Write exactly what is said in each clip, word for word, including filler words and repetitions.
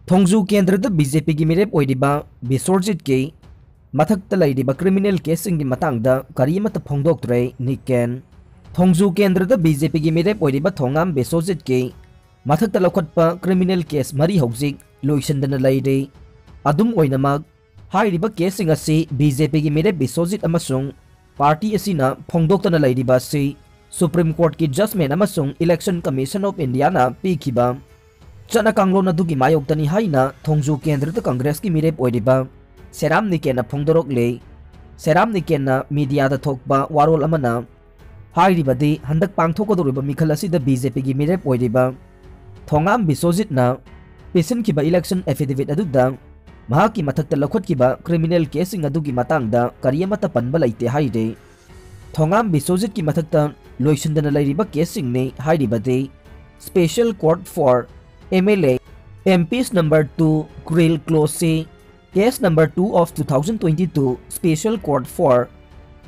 ꯊꯣꯡꯖꯨ ꯀꯦꯟꯗ꯭ꯔꯗ B J ꯄꯤꯒꯤ ꯃꯤꯔꯦꯞ ꯑꯣꯏꯔꯤꯕ ꯕꯤꯁ꯭ꯋꯔꯖꯤꯠꯀꯤ ꯃꯊꯛꯇ ꯂꯩꯔꯤꯕ ꯀ꯭ꯔꯤꯃꯤꯅꯦꯜ ꯀꯦꯁꯁꯤꯡꯒꯤ ꯃꯇꯥꯡꯗ ꯀꯔꯤ ꯑꯃꯠꯇ ꯐꯣꯡꯗꯣꯛꯇ꯭ꯔꯦ ꯅꯤꯀꯦꯟ꯫ ꯊꯣꯡꯖꯨ ꯀꯦꯟꯗ꯭ꯔꯗ ꯕꯤ ꯖꯦ ꯄꯤꯒꯤ ꯃꯤꯔꯦꯞ ꯑꯣꯏꯔꯤꯕ ꯊꯣꯉꯥꯝ ꯕꯤꯁ꯭ꯋꯖꯤꯠꯀꯤ ꯃꯊꯛꯇ ꯂꯧꯈꯠꯄ ꯀ꯭ꯔꯤꯃꯤꯅꯦꯜ ꯀꯦꯁ ꯃꯔꯤ ꯍꯧꯖꯤꯛ ꯂꯣꯏꯁꯤꯟꯗꯅ ꯂꯩꯔꯤ꯫ ꯑꯗꯨꯝ ꯑꯣꯏꯅꯃꯛ, ꯍꯥꯏꯔꯤꯕ ꯀꯦꯁꯁꯤꯡ ꯑꯁꯤ ꯕꯤ ꯖꯦ ꯄꯤꯒꯤ ꯃꯤꯔꯦꯞ ꯕꯤꯁ꯭ꯋꯖꯤꯠ ꯑꯃꯁꯨꯡ ꯄꯥꯔꯇꯤ ꯑꯁꯤꯅ ꯐꯣꯡꯗꯣꯛꯇꯅ ꯂꯩꯔꯤꯕ ꯑꯁꯤ ꯁꯨꯄ꯭ꯔꯤꯝ ꯀꯣꯔꯠꯀꯤ ꯖꯖꯃꯦꯟ ꯑꯃꯁꯨꯡ ꯏꯂꯦꯛꯁꯟ ꯀꯃꯤꯁꯟ ꯑꯣꯐ ꯏꯟꯗꯤꯌꯥꯅ ꯄꯤꯈꯤꯕ ꯆꯠꯅ ꯀꯥꯡꯂꯣꯟ ꯑꯗꯨꯒꯤ ꯃꯥꯌꯣꯛꯇꯅꯤ ꯍꯥꯏꯅ ꯊꯣꯡꯖꯨ ꯀꯦꯟꯗ꯭ꯔꯗ ꯀꯪꯒ꯭ꯔꯦꯁꯀꯤ ꯃꯤꯔꯦꯞ ꯑꯣꯏꯔꯤꯕ ꯁꯦꯔꯥꯝ ꯅꯤꯀꯦꯟꯅ ꯐꯣꯡꯗꯣꯔꯛꯂꯤ꯫ ꯁꯦꯔꯥꯝ ꯅꯤꯀꯦꯟꯅ ꯃꯤꯗꯤꯌꯥꯗ ꯊꯣꯛꯄ ꯋꯥꯔꯣꯜ ꯑꯃꯅ ꯍꯥꯏꯔꯤꯕꯗꯤ ꯍꯟꯗꯛ ꯄꯥꯡꯊꯣꯛꯀꯗꯧꯔꯤꯕ ꯃꯤꯈꯜ ꯑꯁꯤꯗ ꯕꯤ ꯖꯦ ꯄꯤꯒꯤ ꯃꯤꯔꯦꯞ ꯑꯣꯏꯔꯤꯕ ꯊꯣꯉꯥꯝ ꯕꯤꯁ꯭ꯋꯖꯤꯠꯅ ꯄꯤꯁꯤꯟꯈꯤꯕ ꯏꯂꯦꯛꯁꯟ ꯑꯦꯐꯤꯗꯦꯚꯤꯠ ꯑꯗꯨꯗ ꯃꯍꯥꯛꯀꯤ ꯃꯊꯛꯇ ꯂꯧꯈꯠꯈꯤꯕ ꯀ꯭ꯔꯤꯃꯤꯅꯦꯜ ꯀꯦꯁꯁꯤꯡ ꯑꯗꯨꯒꯤ ꯃꯇꯥꯡꯗ ꯀꯔꯤ ꯑꯃꯠꯇ ꯄꯟꯕ ꯂꯩꯇꯦ ꯍꯥꯏꯔꯤ꯫ ꯊꯣꯉꯥꯝ ꯕꯤꯁ꯭ꯋꯖꯤꯠꯀꯤ ꯃꯊꯛꯇ ꯂꯣꯏꯁꯤꯟꯗꯅ ꯂꯩꯔꯤꯕ ꯀꯦꯁꯁꯤꯡꯅꯤ ꯍꯥꯏꯔꯤꯕꯗꯤ Special Court for M L A M Ps number two Kril Klosi, case number two of two thousand twenty-two, Special Court for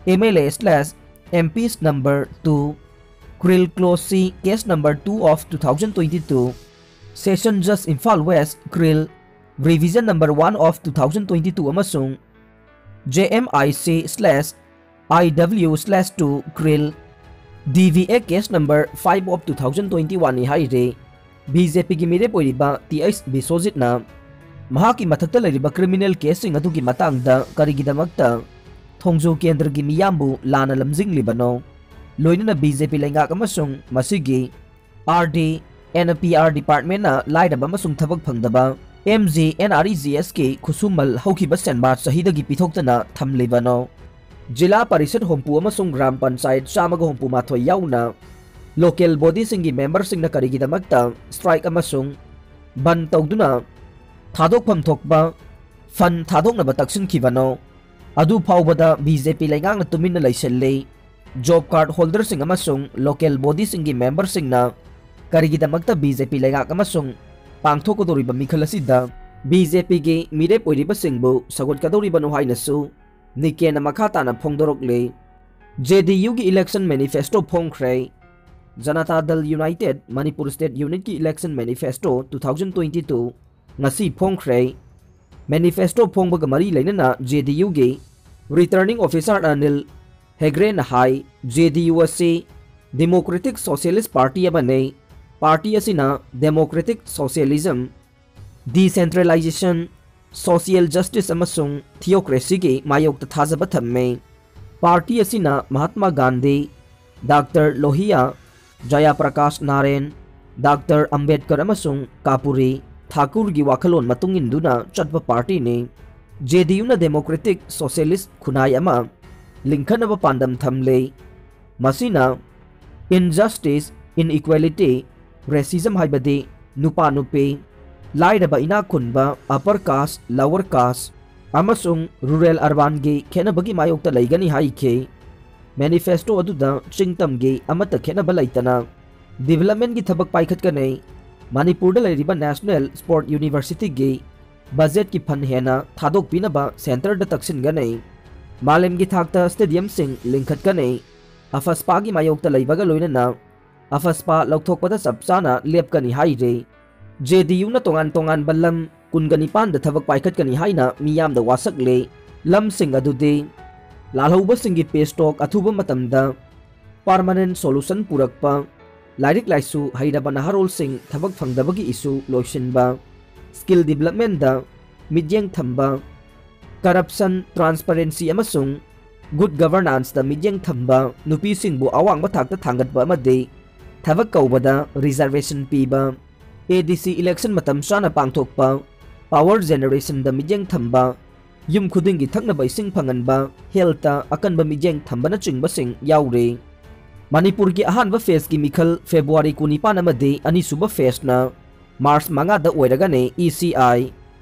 M L A slash M Ps number two Kril Klosi, case number two of two thousand twenty-two, Session Judge Imphal West Kril, revision number one of two thousand twenty-two ꯑꯃꯁꯨꯡ J M I C slash I W slash two Kril D V A case number five of two thousand twenty-one ꯅꯤ ꯍꯥꯏꯔꯤ꯫ B J ꯄꯤꯒꯤ ꯃꯤꯔꯦꯞ ꯑꯣꯏꯔꯤꯕ T H ꯕꯤꯁ꯭ꯋꯖꯤꯠꯅ ꯃꯍꯥꯛꯀꯤ ꯃꯊꯛꯇ ꯂꯩꯔꯤꯕ criminal ꯀꯦꯁꯁꯤꯡ ꯑꯗꯨꯒꯤ ꯃꯇꯥꯡꯗ ꯀꯔꯤꯒꯤꯗꯃꯛꯇ ꯊꯣꯡꯖꯨ ꯀꯦꯟꯗ꯭ꯔꯒꯤ ꯃꯤꯌꯥꯝꯕꯨ ꯂꯥꯟꯅ ꯂꯝꯖꯤꯡꯂꯤꯕꯅꯣ? ꯂꯣꯏꯅꯅ ꯕꯤ ꯖꯦ ꯄꯤ ꯂꯩꯉꯥꯛ ꯑꯃꯁꯨꯡ ꯃꯁꯤꯒꯤ R D N P R ꯗꯤꯄꯥꯔꯠꯃꯦꯟꯅ ꯂꯥꯏꯔꯕ ꯑꯃꯁꯨꯡ ꯊꯕꯛ ꯐꯪꯗꯕ M G N R E G ꯑꯦꯁꯀꯤ ꯈꯨꯠꯁꯨꯃꯜ ꯍꯧꯈꯤꯕ ꯁꯦꯟꯕꯥ ꯆꯍꯤꯗꯒꯤ ꯄꯤꯊꯣꯛꯇꯅ ꯊꯝꯂꯤꯕꯅꯣ? ꯖꯤꯂꯥ ꯄꯔꯤꯁꯠ ꯍꯨꯝꯐꯨ ꯑꯃꯁꯨꯡ ꯒ꯭ꯔꯥꯝ ꯄꯟꯆꯥꯌꯠ ꯆꯥꯝꯃꯒ ꯍꯨꯝꯐꯨ ꯃꯥꯊꯣꯏ ꯌꯥꯎꯅ ꯂꯣꯀꯦꯜ ꯕꯣꯗꯤꯁꯤꯡꯒꯤ ꯃꯦꯝꯕꯔꯁꯤꯡꯅ ꯀꯔꯤꯒꯤꯗꯃꯛꯇ ꯁ꯭ꯇ꯭ꯔꯥꯏꯛ ꯑꯃꯁꯨꯡ ꯕꯟ ꯇꯧꯗꯨꯅ ꯊꯥꯗꯣꯛꯐꯝ ꯊꯣꯛꯄ ꯐꯟ ꯊꯥꯗꯣꯛꯅꯕ ꯇꯛꯁꯤꯟꯈꯤꯕꯅꯣ? ꯑꯗꯨ ꯐꯥꯎꯕꯗ ꯕꯤ ꯖꯦ ꯄꯤ ꯂꯩꯉꯥꯛꯅ ꯇꯨꯃꯤꯟꯅ ꯂꯩꯁꯤꯜꯂꯤ꯫ ꯖꯣꯕ ꯀꯥꯔꯗ ꯍꯣꯜꯗꯔꯁꯤꯡ ꯑꯃꯁꯨꯡ ꯂꯣꯀꯦꯜ ꯕꯣꯗꯤꯁꯤꯡꯒꯤ ꯃꯦꯝꯕꯔꯁꯤꯡꯅ ꯀꯔꯤꯒꯤꯗꯃꯛꯇ ꯕꯤ ꯖꯦ ꯄꯤ ꯂꯩꯉꯥꯛ ꯑꯃꯁꯨꯡ ꯄꯥꯡꯊꯣꯛꯀꯗꯧꯔꯤꯕ ꯃꯤꯈꯜ ꯑꯁꯤꯗ ꯕꯤ ꯖꯦ ꯄꯤꯒꯤ ꯃꯤꯔꯦꯞ ꯑꯣꯏꯔꯤꯕꯁꯤꯡꯕꯨ ꯁꯧꯒꯠꯀꯗꯧꯔꯤꯕꯅꯣ ꯍꯥꯏꯅꯁꯨ ꯅꯤꯀꯦꯟꯅ ꯃꯈꯥ ꯇꯥꯅ ꯐꯣꯡꯗꯣꯔꯛꯂꯤ꯫ ꯖꯦ ꯗꯤ ꯌꯨꯒꯤ ꯏꯂꯦꯛꯁꯟ ꯃꯦꯅꯤꯐꯦꯁꯇꯣ ꯐꯣꯡꯈ꯭ꯔꯦ꯫ ꯖꯅꯇꯥ ꯗꯜ ꯌꯨꯅꯥꯏꯇꯦꯗ ꯃꯅꯤꯄꯨꯔ ꯁ꯭ꯇꯦꯠ ꯌꯨꯅꯤꯠꯀꯤ election manifesto two thousand twenty-two ꯉꯁꯤ ꯐꯣꯡꯈ꯭ꯔꯦ꯫ Manifesto ꯐꯣꯡꯕꯒ ꯃꯔꯤ ꯂꯩꯅꯅ J D U ꯒꯤ Returning Officer ꯑꯅꯤꯜ ꯍꯦꯒ꯭ꯔꯦꯅ ꯍꯥꯏ, J D U ꯑꯁꯤ Democratic Socialist Party ꯑꯃꯅꯤ꯫ Party ꯑꯁꯤꯅ democratic socialism, decentralization, social justice ꯑꯃꯁꯨꯡ theocracyꯒꯤ ꯃꯥꯌꯣꯛꯇ ꯊꯥꯖꯕ ꯊꯝꯃꯤ꯫ Party ꯑꯁꯤꯅ ꯃꯍꯥꯠꯃꯥ ꯒꯥꯟꯙꯤ, ꯗꯥꯛꯇꯔ ꯂꯣꯍꯤꯌꯥ, ꯖꯌꯥ ꯄ꯭ꯔꯀꯥꯁ ꯅꯥꯔꯦꯟ, ꯗꯥꯛꯇꯔ ꯑꯝꯕꯦꯗꯀꯔ ꯑꯃꯁꯨꯡ ꯀꯥꯄꯨꯔꯤ ꯊꯥꯀꯨꯔꯒꯤ ꯋꯥꯈꯜꯂꯣꯟ ꯃꯇꯨꯡ ꯏꯟꯗꯨꯅ ꯆꯠꯄ partyꯅꯤ꯫ J D Uꯅ democratic socialist ꯈꯨꯟꯅꯥꯏ ꯑꯃ ꯂꯤꯡꯈꯠꯅꯕ ꯄꯥꯟꯗꯝ ꯊꯝꯂꯤ꯫ ꯃꯁꯤꯅ injustice, inequality, racism ꯍꯥꯏꯕꯗꯤ ꯅꯨꯄꯥ ꯅꯨꯄꯤ, ꯂꯥꯏꯔꯕ ꯏꯅꯥꯛ ꯈꯨꯟꯕ, upper caste, lower caste, ꯑꯃꯁꯨꯡ rural urbanꯒꯤ ꯈꯦꯠꯅꯕꯒꯤ ꯃꯥꯌꯣꯛꯇ ꯂꯩꯒꯅꯤ ꯍꯥꯏꯈꯤ꯫ Manifesto ꯑꯗꯨꯗ ꯆꯤꯡꯇꯝꯒꯤ ꯑꯃꯠꯇ ꯈꯦꯠꯅꯕ ꯂꯩꯇꯅ developmentꯀꯤ ꯊꯕꯛ ꯄꯥꯏꯈꯠꯀꯅꯤ꯫ ꯃꯅꯤꯄꯨꯔꯗ ꯂꯩꯔꯤꯕ National Sport Universityꯒꯤ budgetꯀꯤ fund ꯍꯦꯟꯅ ꯊꯥꯗꯣꯛꯄꯤꯅꯕ centreꯗ ꯇꯛꯁꯤꯟꯒꯅꯤ꯫ ꯃꯥꯂꯦꯝꯒꯤ ꯊꯥꯛꯇ stadiumꯁꯤꯡ ꯂꯤꯡꯈꯠꯀꯅꯤ꯫ AFSPAꯒꯤ ꯃꯥꯌꯣꯛꯇ ꯂꯩꯕꯒ ꯂꯣꯏꯅꯅ AFSPA ꯂꯧꯊꯣꯛꯄꯗ ꯆꯞ ꯆꯥꯅ ꯂꯦꯞꯀꯅꯤ ꯍꯥꯏꯔꯤ꯫ J D Uꯅ ꯇꯣꯉꯥꯟ ꯇꯣꯉꯥꯟꯕ ꯂꯝ ꯀꯨꯟꯒ ꯅꯤꯄꯥꯟꯗ ꯊꯕꯛ ꯄꯥꯏꯈꯠꯀꯅꯤ ꯍꯥꯏꯅ ꯃꯤꯌꯥꯝꯗ ꯋꯥꯁꯛꯂꯦ꯫ ꯂꯝꯁꯤꯡ ꯑꯗꯨꯗꯤ ꯂꯥꯜꯍꯧꯕꯁꯤꯡꯒꯤ pay stock ꯑꯊꯨꯕ ꯃꯇꯝꯗ permanent solution ꯄꯨꯔꯛꯄ, ꯂꯥꯏꯔꯤꯛ ꯂꯥꯏꯁꯨ ꯍꯩꯔꯕ ꯅꯍꯥꯔꯣꯜꯁꯤꯡ ꯊꯕꯛ ꯐꯪꯗꯕꯒꯤ issue ꯂꯣꯏꯁꯤꯟꯕ, skill developmentꯗ ꯃꯤꯠꯌꯦꯡ ꯊꯝꯕ, corruption, transparency ꯑꯃꯁꯨꯡ good governanceꯇ ꯃꯤꯠꯌꯦꯡ ꯊꯝꯕ, ꯅꯨꯄꯤꯁꯤꯡꯕꯨ ꯑꯋꯥꯡꯕ ꯊꯥꯛꯇ ꯊꯥꯡꯒꯠꯄ ꯑꯃꯗꯤ ꯊꯕꯛ ꯀꯧꯕꯗ reservation ꯄꯤꯕ, ADC election ꯃꯇꯝ ꯆꯥꯅ ꯄꯥꯡꯊꯣꯛꯄ, power generationꯗ ꯃꯤꯠꯌꯦꯡ ꯊꯝꯕ, ꯌꯨꯝ ꯈꯨꯗꯤꯡꯒꯤ ꯊꯛꯅꯕ ꯏꯁꯤꯡ ꯐꯪꯍꯟꯕ, healthꯇ ꯑꯀꯟꯕ ꯃꯤꯠꯌꯦꯡ ꯊꯝꯕꯅꯆꯤꯡꯕꯁꯤꯡ ꯌꯥꯎꯔꯤ꯫ ꯃꯅꯤꯄꯨꯔꯒꯤ ꯑꯍꯥꯟꯕ phaseꯀꯤ ꯃꯤꯈꯜ February ꯀꯨꯟꯅꯤꯄꯥꯟ ꯑꯃꯗꯤ ꯑꯅꯤꯁꯨꯕ phaseꯅ March ꯃꯉꯥꯗ ꯑꯣꯏꯔꯒꯅꯤ꯫ ECI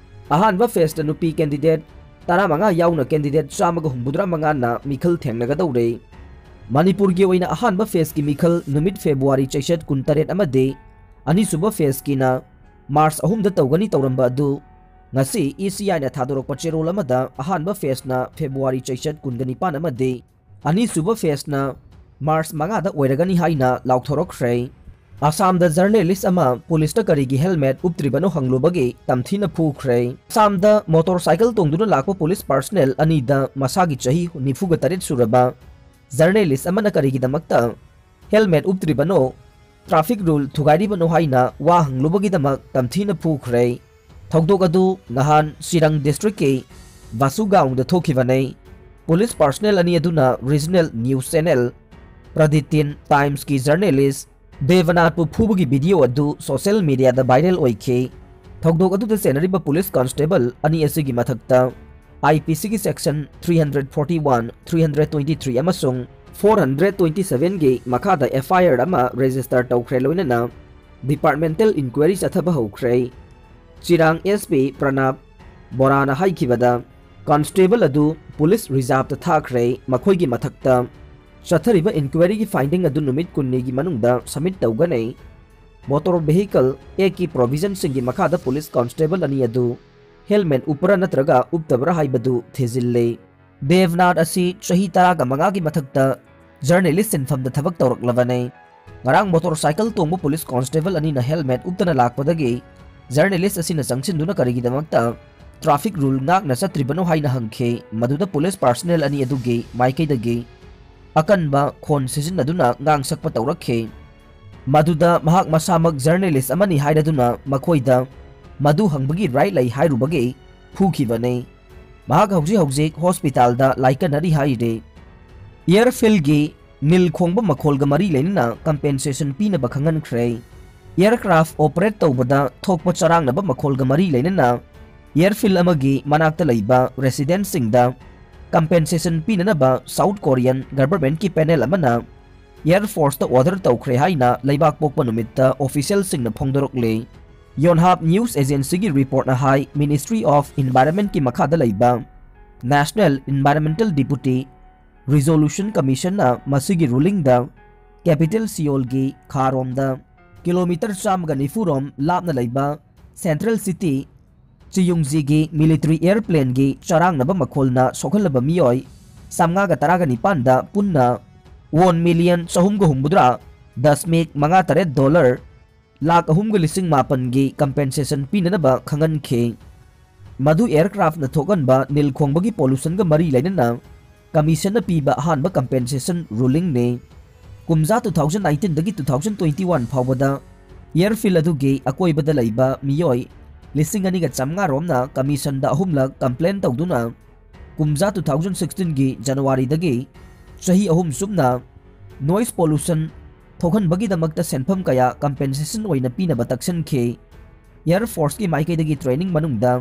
ꯑꯍꯥꯟꯕ phaseꯇ ꯅꯨꯄꯤ candidate ꯇꯔꯥꯃꯉꯥ ꯌꯥꯎꯅ candidate ꯆꯥꯝꯃꯒ ꯍꯨꯝꯐꯨꯇꯔꯥ ꯃꯉꯥꯅ ꯃꯤꯈꯜ ꯊꯦꯡꯅꯒꯗꯧꯔꯦ꯫ ꯃꯅꯤꯄꯨꯔꯒꯤ ꯑꯣꯏꯅ ꯑꯍꯥꯟꯕ phaseꯀꯤ ꯃꯤꯈꯜ ꯅꯨꯃꯤꯠ February ꯆꯩꯆꯠ ꯀꯨꯟꯇꯔꯦꯠ ꯑꯃꯗꯤ ꯑꯅꯤꯁꯨꯕ phaseꯀꯤꯅ March ꯑꯍꯨꯝꯗ ꯇꯧꯒꯅꯤ ꯇꯧꯔꯝꯕ ꯑꯗꯨ ꯉꯁꯤ ECIꯅ ꯊꯥꯗꯣꯔꯛꯄ ꯆꯦꯔꯣꯜ ꯑꯃꯗ ꯑꯍꯥꯟꯕ phaseꯅ February ꯆꯩꯆꯠ ꯀꯨꯟꯒ ꯅꯤꯄꯥꯟ ꯑꯃꯗꯤ ꯑꯅꯤꯁꯨꯕ phaseꯅ March ꯃꯉꯥꯗ ꯑꯣꯏꯔꯒꯅꯤ ꯍꯥꯏꯅ ꯂꯥꯎꯊꯣꯔꯛꯈ꯭ꯔꯦ꯫ ꯑꯁꯥꯝꯗ ꯖꯔꯅꯦꯂꯤꯁ ꯑꯃ ꯄꯨꯂꯤꯁꯇ ꯀꯔꯤꯒꯤ ꯍꯦꯜꯃꯦꯠ ꯎꯞꯇ꯭ꯔꯤꯕꯅꯣ ꯍꯪꯂꯨꯕꯒꯤ ꯇꯝꯊꯤꯅ ꯐꯨꯈ꯭ꯔꯦ꯫ ꯑꯁꯥꯝꯗ ꯃꯣꯇꯣꯔ ꯁꯥꯏꯀꯜ ꯇꯣꯡꯗꯨꯅ ꯂꯥꯛꯄ ꯄꯨꯂꯤꯁ ꯄꯥꯔꯁꯅꯦꯜ ꯑꯅꯤꯗ ꯃꯁꯥꯒꯤ ꯆꯍꯤ ꯅꯤꯐꯨꯒ ꯇꯔꯦꯠ ꯁꯨꯔꯕ ꯖꯔꯅꯦꯂꯤꯁ ꯑꯃꯅ ꯀꯔꯤꯒꯤꯗꯃꯛꯇ ꯍꯦꯜꯃꯦꯠ ꯎꯞꯇ꯭ꯔꯤꯕꯅꯣ, ꯇ꯭ꯔꯥꯐꯤꯛ ꯔꯨꯜ ꯊꯨꯒꯥꯏꯔꯤꯕꯅꯣ ꯍꯥꯏꯅ ꯋꯥ ꯍꯪꯂꯨꯕꯒꯤꯗꯃꯛ ꯇꯝꯊꯤꯅ ꯐꯨꯈ꯭ꯔꯦ꯫ ꯊꯧꯗꯣꯛ ꯑꯗꯨ ꯅꯍꯥꯟ ꯆꯤꯔꯪ ꯗꯤꯁꯇ꯭ꯔꯤꯛꯀꯤ ꯚꯥꯁꯨꯒꯥꯎꯗ ꯊꯣꯛꯈꯤꯕꯅꯤ꯫ ꯄꯨꯂꯤꯁ ꯄꯥꯔꯁꯅꯦꯜ ꯑꯅꯤ ꯑꯗꯨꯅ ꯔꯤꯖꯅꯦꯜ ꯅ꯭ꯌꯨꯁ ꯆꯦꯅꯦꯜ ꯄ꯭ꯔꯗꯤꯇꯤꯟ ꯇꯥꯏꯝꯁꯀꯤ ꯖꯔꯅꯦꯂꯤꯁ ꯗꯦꯕꯅꯥꯠꯄꯨ ꯐꯨꯕꯒꯤ ꯚꯤꯗꯤꯑꯣ ꯑꯗꯨ ꯁꯣꯁꯤꯌꯦꯜ ꯃꯤꯗꯤꯌꯥꯗ ꯚꯥꯏꯔꯦꯜ ꯑꯣꯏꯈꯤ꯫ ꯊꯧꯗꯣꯛ ꯑꯗꯨꯗ ꯆꯦꯟꯅꯔꯤꯕ ꯄꯨꯂꯤꯁ ꯀꯣꯟꯁꯇꯦꯕꯜ ꯑꯅꯤ ꯑꯁꯤꯒꯤ ꯃꯊꯛꯇ ꯑꯥꯏ ꯄꯤ ꯁꯤꯒꯤ section three hundred forty one, three hundred twenty three ꯑꯃꯁꯨꯡ ꯐꯣꯔ ꯍꯟꯗ꯭ꯔꯦꯠ ꯇ꯭ꯋꯦꯟꯇꯤ ꯁꯚꯦꯟꯒꯤ ꯃꯈꯥꯗ ꯑꯦꯐ ꯑꯥꯏ ꯑꯥꯔ ꯑꯃ ꯔꯦꯖꯤꯁꯇꯔ ꯇꯧꯈ꯭ꯔꯦ, ꯂꯣꯏꯅꯅ ꯗꯤꯄꯥꯔꯠꯃꯦꯟꯇꯦꯜ ꯏꯟꯀ꯭ꯋꯥꯏꯔꯤ ꯆꯠꯊꯕ ꯍꯧꯈ꯭ꯔꯦ꯫ ꯆꯤꯔꯥꯡ ꯑꯦꯁ ꯄꯤ ꯄ꯭ꯔꯅꯥꯕ ꯕꯣꯔꯥꯅ ꯍꯥꯏꯈꯤꯕꯗ, ꯀꯣꯟꯁꯇꯦꯕꯜ ꯑꯗꯨ ꯄꯨꯂꯤꯁ ꯔꯤꯖꯥꯔꯚꯇ ꯊꯥꯈ꯭ꯔꯦ, ꯃꯈꯣꯏꯒꯤ ꯃꯊꯛꯇ ꯆꯠꯊꯔꯤꯕ ꯏꯟꯀ꯭ꯋꯥꯏꯔꯤꯒꯤ ꯐꯥꯏꯟꯗꯤꯡ ꯑꯗꯨ ꯅꯨꯃꯤꯠ ꯀꯨꯟꯅꯤꯒꯤ ꯃꯅꯨꯡꯗ ꯁꯕꯃꯤꯠ ꯇꯧꯒꯅꯤ꯫ ꯃꯣꯇꯣꯔ ꯚꯦꯍꯤꯀꯜ ꯑꯦꯛꯀꯤ ꯄ꯭ꯔꯣꯚꯤꯖꯟꯁꯤꯡꯒꯤ ꯃꯈꯥꯗ ꯄꯨꯂꯤꯁ ꯀꯣꯟꯁꯇꯦꯕꯜ ꯑꯅꯤ ꯑꯗꯨ ꯍꯦꯜꯃꯦꯠ ꯎꯞꯄ꯭ꯔꯥ ꯅꯠꯇ꯭ꯔꯒ ꯎꯞꯇꯕ꯭ꯔꯥ ꯍꯥꯏꯕꯗꯨ ꯊꯤꯖꯤꯜꯂꯤ꯫ ꯗꯦꯕꯅꯥꯊ ꯑꯁꯤ ꯆꯍꯤ ꯇꯔꯥꯒ ꯃꯉꯥꯒꯤ ꯃꯊꯛꯇ ꯖꯔꯅꯦꯂꯤꯁ ꯁꯤꯟꯐꯝꯗ ꯊꯕꯛ ꯇꯧꯔꯛꯂꯕꯅꯤ꯫ ꯉꯔꯥꯡ ꯃꯣꯇꯣꯔ ꯁꯥꯏꯀꯜ ꯇꯣꯡꯕ ꯄꯨꯂꯤꯁ ꯀꯣꯟꯁꯇꯦꯕꯜ ꯑꯅꯤꯅ ꯍꯦꯜꯃꯦꯠ ꯎꯞꯇꯅ ꯂꯥꯛꯄꯗꯒꯤ ꯖꯔꯅꯦꯂꯤꯁ ꯑꯁꯤꯅ ꯆꯪꯁꯤꯟꯗꯨꯅ ꯀꯔꯤꯒꯤꯗꯃꯛꯇ ꯇ꯭ꯔꯥꯐꯤꯛ ꯔꯨꯜ ꯉꯥꯛꯅ ꯆꯠꯇ꯭ꯔꯤꯕꯅꯣ ꯍꯥꯏꯅ ꯍꯪꯈꯤ꯫ ꯃꯗꯨꯗ ꯄꯨꯂꯤꯁ ꯄꯥꯔꯁꯅꯦꯜ ꯑꯅꯤ ꯑꯗꯨꯒꯤ ꯃꯥꯏꯀꯩꯗꯒꯤ ꯑꯀꯟꯕ ꯈꯣꯟ ꯁꯤꯖꯤꯟꯅꯗꯨꯅ ꯉꯥꯡꯁꯛꯄ ꯇꯧꯔꯛꯈꯤ꯫ ꯃꯗꯨꯗ ꯃꯍꯥꯛ ꯃꯁꯥꯃꯛ ꯖꯔꯅꯦꯂꯤꯁ ꯑꯃꯅꯤ ꯍꯥꯏꯔꯗꯨꯅ ꯃꯈꯣꯏꯗ ꯃꯗꯨ ꯍꯪꯕꯒꯤ ꯔꯥꯏꯠ ꯂꯩ ꯍꯥꯏꯔꯨꯕꯒꯤ ꯐꯨꯈꯤꯕꯅꯤ꯫ ꯃꯍꯥꯛ ꯍꯧꯖꯤꯛ ꯍꯧꯖꯤꯛ ꯍꯣꯁꯄꯤꯇꯥꯜꯗ ꯂꯥꯏꯀꯠꯅꯔꯤ ꯍꯥꯏꯔꯤ꯫ ꯑꯦꯌꯔꯐꯤꯜꯒꯤ ꯅꯤꯜ ꯈꯣꯡꯕ ꯃꯈꯣꯜꯒ ꯃꯔꯤ ꯂꯩꯅꯅ ꯀꯝꯄꯦꯟꯁꯦꯁꯟ ꯄꯤꯅꯕ ꯈꯪꯍꯟꯈ꯭ꯔꯦ꯫ ꯑꯦꯌꯔꯀ꯭ꯔꯥꯐ ꯑꯣꯄꯔꯦꯠ ꯇꯧꯕꯗ ꯊꯣꯛꯄ ꯆꯔꯥꯡꯅꯕ ꯃꯈꯣꯜꯒ ꯃꯔꯤ ꯂꯩꯅꯅ ꯑꯦꯌꯔꯐꯤꯜ ꯑꯃꯒꯤ ꯃꯅꯥꯛꯇ ꯂꯩꯕ ꯔꯦꯁꯤꯗꯦꯟꯠꯁꯤꯡꯗ ꯀꯝꯄꯦꯟꯁꯦꯁꯟ ꯄꯤꯅꯅꯕ ꯁꯥꯎꯠ ꯀꯣꯔꯤꯌꯟ ꯒꯚꯔꯟꯃꯦꯟꯠꯀꯤ ꯄꯦꯅꯦꯜ ꯑꯃꯅ ꯑꯦꯌꯔ ꯐꯣꯔꯁꯇ ꯑꯣꯔꯗꯔ ꯇꯧꯈ꯭ꯔꯦ ꯍꯥꯏꯅ ꯂꯩꯕꯥꯛ ꯄꯣꯛꯄ ꯅꯨꯃꯤꯠꯇ ꯑꯣꯐꯤꯁꯤꯌꯦꯜꯁꯤꯡꯅ ꯐꯣꯡꯗꯣꯔꯛꯂꯤ꯫ ꯌꯣꯟꯍꯥꯞ ꯅ꯭ꯌꯨꯁ ꯑꯦꯖꯦꯟꯁꯤꯒꯤ ꯔꯤꯄꯣꯔꯠꯅ ꯍꯥꯏ, ꯃꯤꯅꯤꯁꯇ꯭ꯔꯤ ꯑꯣꯐ ꯏꯟꯚꯥꯏꯔꯟꯃꯦꯟꯠꯀꯤ ꯃꯈꯥꯗ ꯂꯩꯕ ꯅꯦꯁꯅꯦꯜ ꯏꯟꯚꯥꯏꯔꯟꯃꯦꯟꯇꯦꯜ ꯗꯤꯄꯨꯇꯤ ꯔꯤꯖꯣꯂꯨꯁꯟ ꯀꯃꯤꯁꯟꯅ ꯃꯁꯤꯒꯤ ꯔꯨꯂꯤꯡꯗ ꯀꯦꯄꯤꯇꯦꯜ ꯁꯤꯑꯣꯜꯒꯤ ꯈꯥꯔꯣꯝꯗ ꯀꯤꯂꯣꯃꯤꯇꯔ ꯆꯥꯝꯃꯒ ꯅꯤꯐꯨ ꯔꯣꯝ ꯂꯥꯞꯅ ꯂꯩꯕ ꯁꯦꯟꯇ꯭ꯔꯦꯜ ꯁꯤꯇꯤ ꯆꯤꯌꯨꯡꯖꯤꯒꯤ ꯃꯤꯂꯤꯇꯔꯤ ꯑꯦꯌꯔꯄ꯭ꯂꯦꯟꯒꯤ ꯆꯔꯥꯡꯅꯕ ꯃꯈꯣꯜꯅ ꯁꯣꯛꯍꯜꯂꯕ ꯃꯤꯑꯣꯏ ꯆꯥꯝꯃꯉꯥꯒ ꯇꯔꯥꯒ ꯅꯤꯄꯥꯟꯗ ꯄꯨꯟꯅ ꯋꯥꯟ ꯃꯤꯂꯤꯌꯟ ꯆꯍꯨꯝꯒ ꯍꯨꯝꯐꯨꯇꯔꯥ ꯗꯁꯃꯤꯛ ꯃꯉꯥ ꯇꯔꯦꯠ ꯗꯣꯂꯔ ꯂꯥꯈ ꯑꯍꯨꯝꯒ ꯂꯤꯁꯤꯡ ꯃꯥꯄꯟꯒꯤ compensation ꯄꯤꯅꯅꯕ ꯈꯪꯍꯟꯈꯤ꯫ ꯃꯗꯨ aircraftꯅ ꯊꯣꯛꯍꯟꯕ ꯅꯤꯜ ꯈꯣꯡꯕꯒꯤ pollutionꯒ ꯃꯔꯤ ꯂꯩꯅꯅ commissionꯅ ꯄꯤꯕ ꯑꯍꯥꯟꯕ compensation rulingꯅꯤ꯫ ꯀꯨꯝꯖꯥ two thousand nineteenꯗꯒꯤ two thousand twenty one ꯐꯥꯎꯕꯗ airfield ꯑꯗꯨꯒꯤ ꯑꯀꯣꯏꯕꯗ ꯂꯩꯕ ꯃꯤꯑꯣꯏ ꯂꯤꯁꯤꯡ ꯑꯅꯤꯒ ꯆꯥꯝꯃꯉꯥ ꯔꯣꯝꯅ commissionꯗ ꯑꯍꯨꯝꯂꯛ complain ꯇꯧꯗꯨꯅ ꯀꯨꯝꯖꯥ two thousand sixteenꯒꯤ Januaryꯗꯒꯤ ꯆꯍꯤ ꯑꯍꯨꯝ ꯆꯨꯞꯅ noise pollution ꯊꯣꯛꯍꯟꯕꯒꯤꯗꯃꯛꯇ ꯁꯦꯟꯐꯝ ꯀꯌꯥ compensation ꯑꯣꯏꯅ ꯄꯤꯅꯕ ꯇꯛꯁꯟꯈꯤ꯫ Air Forceꯀꯤ ꯃꯥꯏꯀꯩꯗꯒꯤ training ꯃꯅꯨꯡꯗ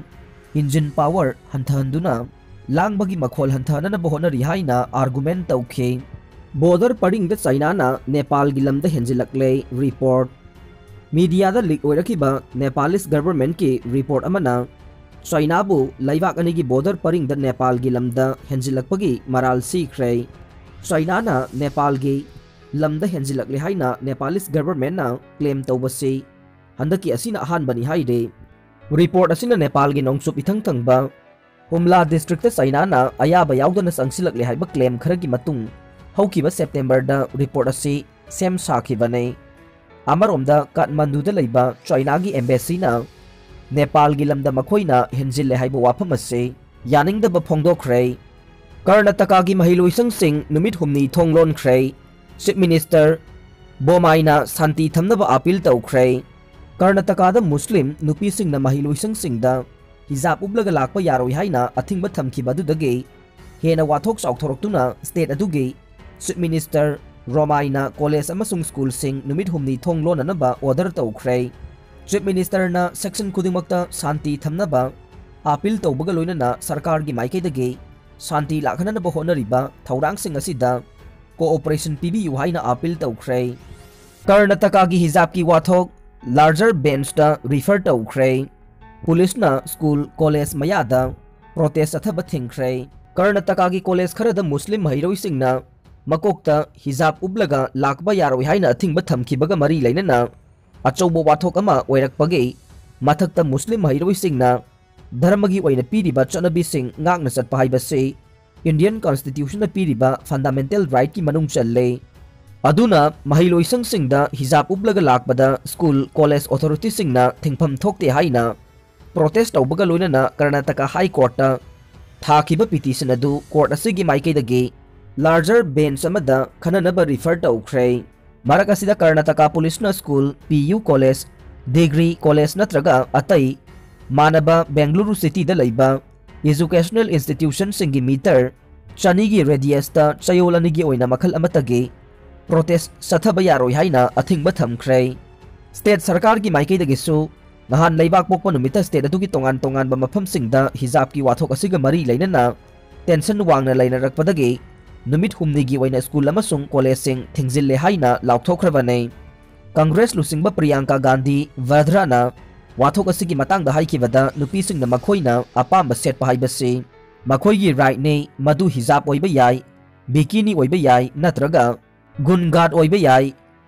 engine power ꯍꯟꯊꯍꯟꯗꯨꯅ ꯂꯥꯡꯕꯒꯤ ꯃꯈꯣꯜ ꯍꯟꯊꯍꯟꯅꯕ ꯍꯣꯠꯅꯔꯤ ꯍꯥꯏꯅ argument ꯇꯧꯈꯤ꯫ Border ꯄꯔꯤꯡꯗ ꯆꯥꯏꯅꯥꯅ ꯅꯦꯄꯥꯜꯒꯤ ꯂꯝꯗ ꯍꯦꯟꯖꯤꯜꯂꯛꯂꯦ꯫ Report꯫ Mediaꯗ leak ꯑꯣꯏꯔꯛꯈꯤꯕ Nepalese governmentꯀꯤ report ꯑꯃꯅ ꯆꯥꯏꯅꯥꯕꯨ ꯂꯩꯕꯥꯛ ꯑꯅꯤꯒꯤ border ꯄꯔꯤꯡꯗ ꯅꯦꯄꯥꯜꯒꯤ ꯂꯝꯗ ꯍꯦꯟꯖꯤꯜꯂꯛꯄꯒꯤ ꯃꯔꯥꯜ ꯁꯤꯈ꯭ꯔꯦ꯫ ꯆꯥꯏꯅꯥꯅ ꯅꯦꯄꯥꯜꯒꯤ ꯂꯝꯗ ꯍꯦꯟꯖꯤꯜꯂꯛꯂꯦ ꯍꯥꯏꯅ Nepalese governmentꯅ claim ꯇꯧꯕꯁꯤ ꯍꯟꯗꯛꯀꯤ ꯑꯁꯤꯅ ꯑꯍꯥꯟꯕꯅꯤ ꯍꯥꯏꯔꯤ꯫ Report ꯑꯁꯤꯅ ꯅꯦꯄꯥꯜꯒꯤ ꯅꯣꯡꯆꯨꯞ ꯏꯊꯪ ꯊꯪꯕ ꯍꯨꯝꯂꯥ districtꯇ ꯆꯥꯏꯅꯥꯅ ꯑꯌꯥꯕ ꯌꯥꯎꯗꯅ ꯆꯪꯁꯤꯜꯂꯛꯂꯦ ꯍꯥꯏꯕ claim ꯈꯔꯒꯤ ꯃꯇꯨꯡ ꯍꯧꯈꯤꯕ Septemberꯗ report ꯑꯁꯤ ꯁꯦꯝ ꯁꯥꯈꯤꯕꯅꯤ꯫ ꯑꯃꯔꯣꯝꯗ ꯀꯥꯊꯃꯟꯗꯨꯗ ꯂꯩꯕ ꯆꯥꯏꯅꯥꯒꯤ embassyꯅ ꯅꯦꯄꯥꯜꯒꯤ ꯂꯝꯗ ꯃꯈꯣꯏꯅ ꯍꯦꯟꯖꯤꯜꯂꯦ ꯍꯥꯏꯕ ꯋꯥꯐꯝ ꯑꯁꯤ ꯌꯥꯅꯤꯡꯗꯕ ꯐꯣꯡꯗꯣꯛꯈ꯭ꯔꯦ꯫ ꯀꯔꯅꯥꯇꯀꯥꯒꯤ ꯃꯍꯩꯂꯣꯏꯁꯪꯁꯤꯡ ꯅꯨꯃꯤꯠ ꯍꯨꯝꯅꯤ ꯊꯣꯡ ꯂꯣꯟꯈ꯭ꯔꯦ꯫ Chief Minister ꯕꯣꯃꯥꯏꯅ ꯁꯥꯟꯇꯤ ꯊꯝꯅꯕ appeal ꯇꯧꯈ꯭ꯔꯦ꯫ ꯀꯔꯅꯥꯇꯀꯥꯗ ꯃꯨꯁꯂꯤꯝ ꯅꯨꯄꯤꯁꯤꯡꯅ ꯃꯍꯩꯂꯣꯏꯁꯪꯁꯤꯡꯗ ꯍꯤꯖꯥꯕ ꯎꯞꯂꯒ ꯂꯥꯛꯄ ꯌꯥꯔꯣꯏ ꯍꯥꯏꯅ ꯑꯊꯤꯡꯕ ꯊꯝꯈꯤꯕ ꯑꯗꯨꯗꯒꯤ ꯍꯦꯟꯅ ꯋꯥꯊꯣꯛ ꯆꯥꯎꯊꯣꯔꯛꯇꯨꯅ state ꯑꯗꯨꯒꯤ Chief Minister ꯔꯣꯃꯥꯏꯅ college ꯑꯃꯁꯨꯡ schoolꯁꯤꯡ ꯅꯨꯃꯤꯠ ꯍꯨꯝꯅꯤ ꯊꯣꯡ ꯂꯣꯟꯅꯅꯕ order ꯇꯧꯈ꯭ꯔꯦ꯫ Chief Ministerꯅ section ꯈꯨꯗꯤꯡꯃꯛꯇ ꯁꯥꯟꯇꯤ ꯊꯝꯅꯕ appeal ꯇꯧꯕꯒ ꯂꯣꯏꯅꯅ ꯁꯔꯀꯥꯔꯒꯤ ꯃꯥꯏꯀꯩꯗꯒꯤ ꯁꯥꯟꯇꯤ ꯂꯥꯛꯍꯟꯅꯕ ꯍꯣꯠꯅꯔꯤꯕ ꯊꯧꯔꯥꯡꯁꯤꯡ ꯑꯁꯤꯗ cooperation ꯄꯤꯕꯤꯌꯨ ꯍꯥꯏꯅ appeal ꯇꯧꯈ꯭ꯔꯦ꯫ ꯀꯔꯅꯥꯇꯀꯥꯒꯤ ꯍꯤꯖꯥꯕꯀꯤ ꯋꯥꯊꯣꯛ larger benchꯇ refer ꯇꯧꯈ꯭ꯔꯦ꯫ ꯄꯨꯂꯤꯁꯅ school, college ꯃꯌꯥꯗ protest ꯆꯠꯊꯕ ꯊꯤꯡꯈ꯭ꯔꯦ꯫ ꯀꯔꯅꯥꯇꯀꯥꯒꯤ college ꯈꯔꯗ ꯃꯨꯁꯂꯤꯝ ꯃꯍꯩꯔꯣꯏꯁꯤꯡꯅ ꯃꯀꯣꯛꯇ ꯍꯤꯖꯥꯕ ꯎꯞꯂꯒ ꯂꯥꯛꯄ ꯌꯥꯔꯣꯏ ꯍꯥꯏꯅ ꯑꯊꯤꯡꯕ ꯊꯝꯈꯤꯕꯒ ꯃꯔꯤ ꯂꯩꯅꯅ ꯑꯆꯧꯕ ꯋꯥꯊꯣꯛ ꯑꯃ ꯑꯣꯏꯔꯛꯄꯒꯤ ꯃꯊꯛꯇ ꯃꯨꯁꯂꯤꯝ ꯃꯍꯩꯔꯣꯏꯁꯤꯡꯅ ꯙꯔꯃꯒꯤ ꯑꯣꯏꯅ ꯄꯤꯔꯤꯕ ꯆꯠꯅꯕꯤꯁꯤꯡ ꯉꯥꯛꯅ ꯆꯠꯄ ꯍꯥꯏꯕꯁꯤ Indian Constitutionꯅ ꯄꯤꯔꯤꯕ fundamental rightꯀꯤ ꯃꯅꯨꯡ ꯆꯜꯂꯦ꯫ ꯑꯗꯨꯅ ꯃꯍꯩꯂꯣꯏꯁꯪꯁꯤꯡꯗ ꯍꯤꯖꯥꯕ ꯎꯞꯂꯒ ꯂꯥꯛꯄꯗ ꯁ꯭ꯀꯨꯜ, ꯀꯣꯂꯦꯖ ꯑꯣꯊꯣꯔꯤꯇꯤꯁꯤꯡꯅ ꯊꯤꯡꯐꯝ ꯊꯣꯛꯇꯦ ꯍꯥꯏꯅ ꯄ꯭ꯔꯣꯇꯦꯁ ꯇꯧꯕꯒ ꯂꯣꯏꯅꯅ ꯀꯔꯅꯥꯇꯀꯥ ꯍꯥꯏ ꯀꯣꯔꯠꯇ ꯊꯥꯈꯤꯕ ꯄꯤꯇꯤꯁꯟ ꯑꯗꯨ ꯀꯣꯔꯠ ꯑꯁꯤꯒꯤ ꯃꯥꯏꯀꯩꯗꯒꯤ ꯂꯥꯔꯖꯔ ꯕꯦꯟꯆ ꯑꯃꯗ ꯈꯟꯅꯅꯕ ꯔꯤꯐꯔ ꯇꯧꯈ꯭ꯔꯦ꯫ ꯃꯔꯛ ꯑꯁꯤꯗ ꯀꯔꯅꯥꯇꯀꯥ ꯄꯨꯂꯤꯁꯅ ꯁ꯭ꯀꯨꯜ, ꯄꯤ ꯌꯨ ꯀꯣꯂꯦꯖ, ꯗꯤꯒ꯭ꯔꯤ ꯀꯣꯂꯦꯖ ꯅꯠꯇ꯭ꯔꯒ ꯑꯇꯩ ꯃꯥꯟꯅꯕ ꯕꯦꯡꯒꯂꯨꯔꯨ ꯁꯤꯇꯤꯗ ꯂꯩꯕ ꯏꯖꯨꯀꯦꯁꯅꯦꯜ ꯏꯟꯁꯇꯤꯇ꯭ꯌꯨꯁꯟꯁꯤꯡꯒꯤ ꯃꯤꯇꯔ ꯆꯅꯤꯒꯤ ꯔꯦꯗꯤꯌꯁꯇ ꯆꯌꯣꯜ ꯑꯅꯤꯒꯤ ꯑꯣꯏꯅ ꯃꯈꯜ ꯑꯃꯠꯇꯒꯤ ꯄ꯭ꯔꯣꯇꯦꯁ ꯆꯠꯊꯕ ꯌꯥꯔꯣꯏ ꯍꯥꯏꯅ ꯑꯊꯤꯡꯕ ꯊꯝꯈ꯭ꯔꯦ꯫ ꯁ꯭ꯇꯦꯠ ꯁꯔꯀꯥꯔꯒꯤ ꯃꯥꯏꯀꯩꯗꯒꯤꯁꯨ ꯅꯍꯥꯟ ꯂꯩꯕꯥꯛ ꯄꯣꯛꯄ ꯅꯨꯃꯤꯠꯇ ꯁ꯭ꯇꯦꯠ ꯑꯗꯨꯒꯤ ꯇꯣꯉꯥꯟ ꯇꯣꯉꯥꯟꯕ ꯃꯐꯝꯁꯤꯡꯗ ꯍꯤꯖꯥꯕꯀꯤ ꯋꯥꯊꯣꯛ ꯑꯁꯤꯒ ꯃꯔꯤ ꯂꯩꯅꯅ ꯇꯦꯟꯁꯟ ꯋꯥꯡꯅ ꯂꯩꯅꯔꯛꯄꯗꯒꯤ ꯅꯨꯃꯤꯠ ꯍꯨꯝꯅꯤꯒꯤ ꯑꯣꯏꯅ ꯁ꯭ꯀꯨꯜ ꯑꯃꯁꯨꯡ ꯀꯣꯂꯦꯖꯁꯤꯡ ꯊꯤꯡꯖꯤꯜꯂꯦ ꯍꯥꯏꯅ ꯂꯥꯎꯊꯣꯛꯈ꯭ꯔꯕꯅꯤ꯫ ꯀꯪꯒ꯭ꯔꯦꯁ ꯂꯨꯆꯤꯡꯕ ꯄ꯭ꯔꯤꯌꯥꯡꯀꯥ ꯒꯥꯟꯙꯤ ꯚꯗ꯭ꯔꯥꯅ ꯋꯥꯊꯣꯛ ꯑꯁꯤꯒꯤ ꯃꯇꯥꯡꯗ ꯍꯥꯏꯈꯤꯕꯗ, ꯅꯨꯄꯤꯁꯤꯡꯅ ꯃꯈꯣꯏꯅ ꯑꯄꯥꯝꯕ ꯁꯦꯠꯄ ꯍꯥꯏꯕꯁꯤ ꯃꯈꯣꯏꯒꯤ ꯔꯥꯏꯠꯅꯤ, ꯃꯗꯨ ꯍꯤꯖꯥꯕ ꯑꯣꯏꯕ ꯌꯥꯏ, ꯕꯤꯀꯤꯅꯤ ꯑꯣꯏꯕ ꯌꯥꯏ, ꯅꯠꯇ꯭ꯔꯒ ꯒꯨꯟꯒꯥꯗ ꯑꯣꯏꯕ ꯌꯥꯏ꯫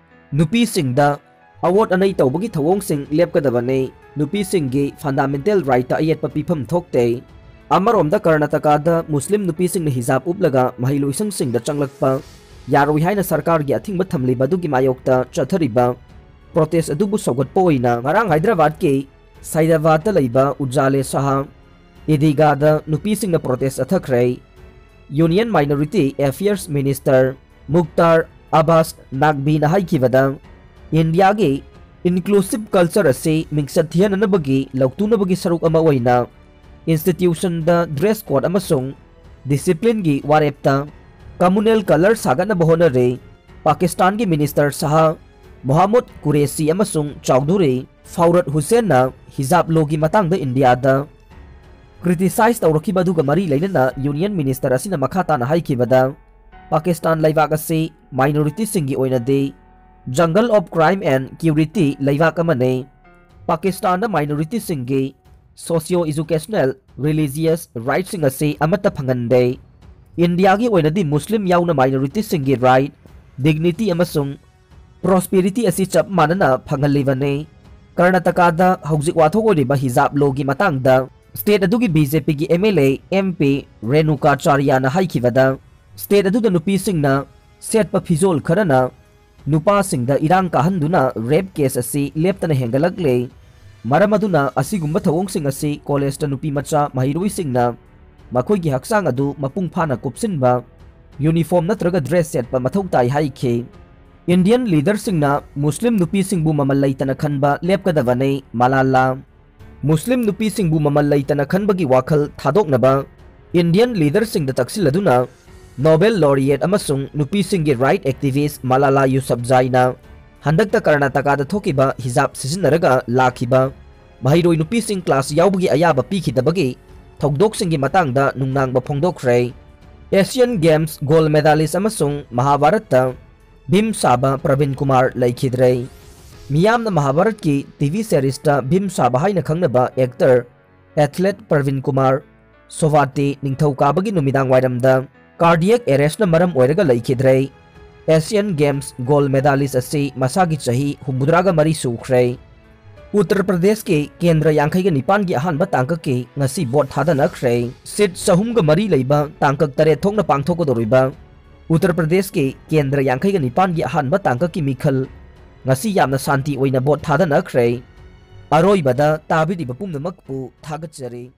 ꯅꯨꯄꯤꯁꯤꯡꯗ ꯑꯋꯣꯠ ꯑꯅꯩ ꯇꯧꯕꯒꯤ ꯊꯧꯑꯣꯡꯁꯤꯡ ꯂꯦꯞꯀꯗꯕꯅꯤ꯫ ꯅꯨꯄꯤꯁꯤꯡꯒꯤ ꯐꯟꯗꯥꯃꯦꯟꯇꯦꯜ ꯔꯥꯏꯠꯇ ꯑꯌꯦꯠꯄ ꯄꯤꯐꯝ ꯊꯣꯛꯇꯦ꯫ ꯑꯃꯔꯣꯝꯗ ꯀꯔꯅꯥꯇꯀꯥꯗ ꯃꯨꯁꯂꯤꯝ ꯅꯨꯄꯤꯁꯤꯡꯅ ꯍꯤꯖꯥꯕ ꯎꯞꯂꯒ ꯃꯍꯩꯂꯣꯏꯁꯪꯁꯤꯡꯗ ꯆꯪꯂꯛꯄ ꯌꯥꯔꯣꯏ ꯍꯥꯏꯅ ꯁꯔꯀꯥꯔꯒꯤ ꯑꯊꯤꯡꯕ ꯊꯝꯂꯤꯕ ꯑꯗꯨꯒꯤ ꯃꯥꯌꯣꯛꯇ ꯆꯠꯊꯔꯤꯕ ꯄ꯭ꯔꯣꯇꯦꯁ ꯑꯗꯨꯕꯨ ꯁꯧꯒꯠꯄ ꯑꯣꯏꯅ ꯉꯔꯥꯡ ꯍꯥꯏꯗ꯭ꯔꯕꯥꯗꯀꯤ ꯁꯩꯗꯥꯕꯥꯗꯇ ꯂꯩꯕ ꯎꯖꯥꯂꯦ ꯁꯍꯥ ꯏꯗꯤꯒꯥꯗ ꯅꯨꯄꯤꯁꯤꯡꯅ ꯄ꯭ꯔꯣꯇꯦꯁ ꯆꯠꯊꯈ꯭ꯔꯦ꯫ Union minority affairs minister Mukhtar Abbas ꯅꯥꯛꯕꯤꯅ ꯍꯥꯏꯈꯤꯕꯗ, ꯏꯟꯗꯤꯌꯥꯒꯤ ꯏꯟꯀ꯭ꯂꯨꯁꯤꯚ ꯀꯜꯆꯔ ꯑꯁꯤ ꯃꯤꯡꯆꯠ ꯊꯤꯍꯟꯅꯅꯕꯒꯤ ꯂꯧꯇꯨꯅꯕꯒꯤ ꯁꯔꯨꯛ ꯑꯃ ꯑꯣꯏꯅ ꯏꯟꯁꯇꯤꯇ꯭ꯌꯨꯁꯟꯗ ꯗ꯭ꯔꯦꯁ ꯀꯣꯗ ꯑꯃꯁꯨꯡ ꯗꯤꯁꯤꯄ꯭ꯂꯤꯟꯒꯤ ꯋꯥꯔꯦꯞꯇ ꯀꯝꯃꯨꯅꯦꯜ ꯀꯂꯔ ꯁꯥꯒꯠꯅꯕ ꯍꯣꯠꯅꯔꯤ꯫ ꯄꯥꯀꯤꯁꯇꯥꯟꯒꯤ ꯃꯤꯅꯤꯁꯇꯔ ꯁꯍꯥ ꯃꯣꯍꯥꯃꯨꯗ ꯀꯨꯔꯦꯁꯤ ꯑꯃꯁꯨꯡ ꯆꯧꯙꯨꯔꯤ ꯐꯥꯎꯔꯠ ꯍꯨꯁꯦꯟꯅ ꯍꯤꯖꯥꯕ ꯂꯣꯒꯤ ꯃꯇꯥꯡꯗ ꯏꯟꯗꯤꯌꯥꯗ ꯀ꯭ꯔꯤꯇꯤꯁꯥꯏꯖ ꯇꯧꯔꯛꯈꯤꯕ ꯑꯗꯨꯒ ꯃꯔꯤ ꯂꯩꯅꯅ ꯌꯨꯅꯤꯌꯟ ꯃꯤꯅꯤꯁꯇꯔ ꯑꯁꯤꯅ ꯃꯈꯥ ꯇꯥꯅ ꯍꯥꯏꯈꯤꯕꯗ, ꯄꯥꯀꯤꯁꯇꯥꯟ ꯂꯩꯕꯥꯛ ꯑꯁꯤ ꯃꯥꯏꯅꯣꯔꯤꯇꯤꯁꯤꯡꯒꯤ ꯑꯣꯏꯅꯗꯤ ꯖꯪꯒꯜ ꯑꯣꯐ ꯀ꯭ꯔꯥꯏꯝ ꯑꯦꯟ ꯀ꯭ꯌꯨꯔꯤꯇꯤ ꯂꯩꯕꯥꯛ ꯑꯃꯅꯤ꯫ ꯄꯥꯀꯤꯁꯇꯥꯟꯗ ꯃꯥꯏꯅꯣꯔꯤꯇꯤꯁꯤꯡꯒꯤ ꯁꯣꯁꯤꯌꯣ ꯏꯖꯨꯀꯦꯁꯅꯦꯜ, ꯔꯤꯂꯤꯖꯤꯌꯁ ꯔꯥꯏꯠꯁꯤꯡ ꯑꯁꯤ ꯑꯃꯠꯇ ꯐꯪꯍꯟꯗꯦ꯫ ꯏꯟꯗꯤꯌꯥꯒꯤ ꯑꯣꯏꯅꯗꯤ ꯃꯨꯁꯂꯤꯝ ꯌꯥꯎꯅ ꯃꯥꯏꯅꯣꯔꯤꯇꯤꯁꯤꯡꯒꯤ ꯔꯥꯏꯠ, ꯗꯤꯒꯅꯤꯇꯤ ꯑꯃꯁꯨꯡ ꯄ꯭ꯔꯣꯁꯄꯦꯔꯤꯇꯤ ꯑꯁꯤ ꯆꯞ ꯃꯥꯟꯅꯅ ꯐꯪꯍꯜꯂꯤꯕꯅꯤ꯫ ꯀꯔꯅꯥꯇꯀꯥꯗ ꯍꯧꯖꯤꯛ ꯋꯥꯊꯣꯛ ꯑꯣꯏꯔꯤꯕ ꯍꯤꯖꯥꯕ ꯂꯣꯒꯤ ꯃꯇꯥꯡꯗ ꯁ꯭ꯇꯦꯠ ꯑꯗꯨꯒꯤ ꯕꯤ ꯖꯦ ꯄꯤꯒꯤ M L A M P ꯔꯦꯅꯨꯀꯥꯆꯥꯔꯌꯥꯅ ꯍꯥꯏꯈꯤꯕꯗ, ꯁ꯭ꯇꯦꯠ ꯑꯗꯨꯗ ꯅꯨꯄꯤꯁꯤꯡꯅ ꯁꯦꯠꯄ ꯐꯤꯖꯣꯜ ꯈꯔꯅ ꯅꯨꯄꯥꯁꯤꯡꯗ ꯏꯔꯥꯡ ꯀꯥꯍꯟꯗꯨꯅ ꯔꯦꯞ ꯀꯦꯁ ꯑꯁꯤ ꯂꯦꯞꯇꯅ ꯍꯦꯟꯒꯠꯂꯛꯂꯦ꯫ ꯃꯔꯝ ꯑꯗꯨꯅ ꯑꯁꯤꯒꯨꯝꯕ ꯊꯧꯑꯣꯡꯁꯤꯡ ꯑꯁꯤ ꯀꯣꯂꯦꯖꯇ ꯅꯨꯄꯤ ꯃꯆꯥ ꯃꯍꯩꯔꯣꯏꯁꯤꯡꯅ ꯃꯈꯣꯏꯒꯤ ꯍꯛꯆꯥꯡ ꯑꯗꯨ ꯃꯄꯨꯡ ꯐꯥꯅ ꯀꯨꯞꯁꯤꯟꯕ, ꯌꯨꯅꯤꯐꯣꯔꯝ ꯅꯠꯇ꯭ꯔꯒ ꯗ꯭ꯔꯦꯁ ꯁꯦꯠꯄ ꯃꯊꯧ ꯇꯥꯏ ꯍꯥꯏꯈꯤ꯫ ꯏꯟꯗꯤꯌꯟ ꯂꯤꯗꯔꯁꯤꯡꯅ ꯃꯨꯁꯂꯤꯝ ꯅꯨꯄꯤꯁꯤꯡꯕꯨ ꯃꯃꯜ ꯂꯩꯇꯅ ꯈꯟꯕ ꯂꯦꯞꯀꯗꯕꯅꯤ, ꯃꯂꯥꯂꯥ꯫ ꯃꯨꯁꯂꯤꯝ ꯅꯨꯄꯤꯁꯤꯡꯕꯨ ꯃꯃꯜ ꯂꯩꯇꯅ ꯈꯟꯕꯒꯤ ꯋꯥꯈꯜ ꯊꯥꯗꯣꯛꯅꯕ ꯏꯟꯗꯤꯌꯟ ꯂꯤꯗꯔꯁꯤꯡꯗ ꯇꯛꯁꯤꯜꯂꯗꯨꯅ ꯅꯣꯕꯦꯜ ꯂꯣꯔꯤꯌꯦꯠ ꯑꯃꯁꯨꯡ ꯅꯨꯄꯤꯁꯤꯡꯒꯤ ꯔꯥꯏꯠ ꯑꯦꯛꯇꯤꯚꯤꯁ꯭ꯠ ꯃꯂꯥꯂꯥ ꯌꯨꯁꯐꯖꯥꯏꯅ ꯍꯟꯗꯛꯇ ꯀꯔꯅꯥꯇꯀꯥꯗ ꯊꯣꯛꯈꯤꯕ ꯍꯤꯖꯥꯕ ꯁꯤꯖꯤꯟꯅꯔꯒ ꯂꯥꯛꯈꯤꯕ ꯃꯍꯩꯔꯣꯏ ꯅꯨꯄꯤꯁꯤꯡ ꯀ꯭ꯂꯥꯁ ꯌꯥꯎꯕꯒꯤ ꯑꯌꯥꯕ ꯄꯤꯈꯤꯗꯕꯒꯤ ꯊꯧꯗꯣꯛꯁꯤꯡꯒꯤ ꯃꯇꯥꯡꯗ ꯅꯨꯡꯅꯥꯡꯕ ꯐꯣꯡꯗꯣꯛꯈ꯭ꯔꯦ꯫ ꯑꯦꯁꯤꯌꯟ ꯒꯦꯝꯁ ꯒꯣꯜꯗ ꯃꯦꯗꯥꯂꯤꯁ꯭ꯠ ꯑꯃꯁꯨꯡ ꯃꯍꯥꯚꯥꯔꯠꯇ ꯚꯤꯝ ꯁꯥꯕ ꯄ꯭ꯔꯕꯤꯟ ꯀꯨꯃꯥꯔ ꯂꯩꯈꯤꯗ꯭ꯔꯦ꯫ ꯃꯤꯌꯥꯝꯅ ꯃꯍꯥꯚꯥꯔꯠꯀꯤ ꯇꯤ ꯚꯤ ꯁꯦꯔꯤꯁꯇ ꯚꯤꯝ ꯁꯥꯕ ꯍꯥꯏꯅ ꯈꯪꯅꯕ ꯑꯦꯛꯇꯔ, ꯑꯦꯊꯂꯦꯠ ꯄ꯭ꯔꯕꯤꯟ ꯀꯨꯃꯥꯔ ꯁꯣꯚꯥꯇꯤ ꯅꯤꯡꯊꯧꯀꯥꯕꯒꯤ ꯅꯨꯃꯤꯗꯥꯡ ꯋꯥꯏꯔꯝꯗ ꯀꯥꯔꯗꯤꯌꯦꯛ ꯑꯦꯔꯦꯁꯅ ꯃꯔꯝ ꯑꯣꯏꯔꯒ ꯂꯩꯈꯤꯗ꯭ꯔꯦ꯫ ꯑꯦꯁꯤꯌꯟ ꯒꯦꯝꯁ ꯒꯣꯜꯗ ꯃꯦꯗꯥꯂꯤꯁ꯭ꯠ ꯑꯁꯤ ꯃꯁꯥꯒꯤ ꯆꯍꯤ ꯍꯨꯝꯐꯨꯇꯔꯥꯒ ꯃꯔꯤ ꯁꯨꯈ꯭ꯔꯦ꯫ ꯎꯠꯇꯔ ꯄ꯭ꯔꯗꯦꯁꯀꯤ ꯀꯦꯟꯗ꯭ꯔ ꯌꯥꯡꯈꯩꯒ ꯅꯤꯄꯥꯟꯒꯤ ꯑꯍꯥꯟꯕ ꯇꯥꯡꯀꯛꯀꯤ ꯉꯁꯤ ꯚꯣꯠ ꯊꯥꯗꯅꯈ꯭ꯔꯦ꯫ ꯁꯤꯠ ꯆꯍꯨꯝꯒ ꯃꯔꯤ ꯂꯩꯕ ꯇꯥꯡꯀꯛ ꯇꯔꯦꯠ ꯊꯣꯛꯅ ꯄꯥꯡꯊꯣꯛꯀꯗꯧꯔꯤꯕ ꯎꯠꯇꯔ ꯄ꯭ꯔꯗꯦꯁꯀꯤ ꯀꯦꯟꯗ꯭ꯔ ꯌꯥꯡꯈꯩꯒ ꯅꯤꯄꯥꯟꯒꯤ ꯑꯍꯥꯟꯕ ꯇꯥꯡꯀꯛꯀꯤ ꯃꯤꯈꯜ ꯉꯁꯤ ꯌꯥꯝꯅ ꯁꯥꯟꯇꯤ ꯑꯣꯏꯅ ꯚꯣꯠ ꯊꯥꯗꯅꯈ꯭ꯔꯦ꯫ ꯑꯔꯣꯏꯕꯗ ꯇꯥꯕꯤꯔꯤꯕ ꯄꯨꯝꯅꯃꯛꯄꯨ ꯊꯥꯒꯠꯆꯔꯤ꯫